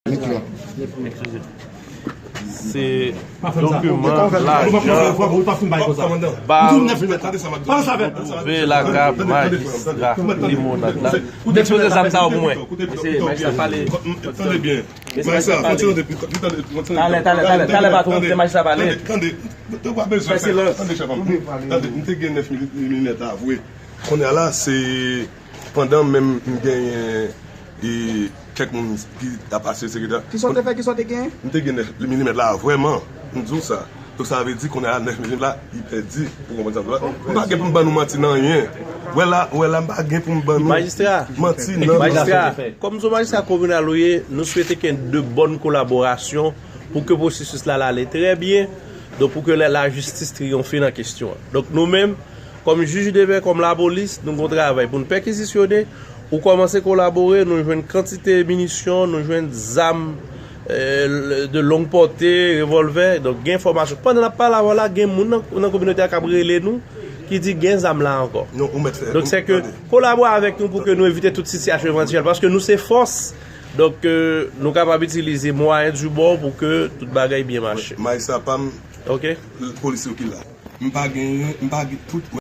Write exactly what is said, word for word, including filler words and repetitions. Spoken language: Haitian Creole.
Se dokiman lajan ba twouve lakay majistra Limonad la. Ou te ekspoze zam sa yo pou mwen. Mesye majistra pale. Tande byen. Majistra, fon ti tande. Talè, talè, talè, talè, patwon, se majistra pale. Tande, tande, ou pa bezwen fè silans. Tande, chèf, tande, m te gen nèf milimèt la vre. Kounye a la, se pandan menm m genyen e kèk moun ki ap asire sekretè. Kisa w te fè, kisa w te genyen? M te gen nèf milimèt la vrèman. M di w sa. Donk sa vle di kounye a nèf milimèt la, li pèdi. Ou konprann sa m di w la? M pa gen pou m ban nou manti nan anyen. Wè la, wè la, m pa gen pou m ban nou manti nan. Majistra, kòm se majistra kominal ou ye, nou swete ke de bòn kolaborasyon pou ke pwosesis la, la ale trè byen. Donk pou ke la, lajistis triyonfe nan kesyon an. Donk nou menm, kòm jij de pè, kòm lapolis, nou gon travay pou n pèkizisyone. Ou kòmanse kolabore, nou jwenn kantite minisyon, nou jwenn zam e, de long pòte, revòlvè. Donk gen enfòmasyon. Pandan n ap pale avè w la, gen moun nan, nan kominote a k ap rele nou, ki di gen zam la ankò. Non, ou mèt fè. Donk se ke kolabore avèk nou pou ke nou evite tout sitiyasyon evantyèl, paske nou se fòs. Donk e, nou kapab itilize mwayen di bò pou ke tout bagay byen mache. Majistra pa m, polisye yo ki la. M pa genyen, m pa gen tout.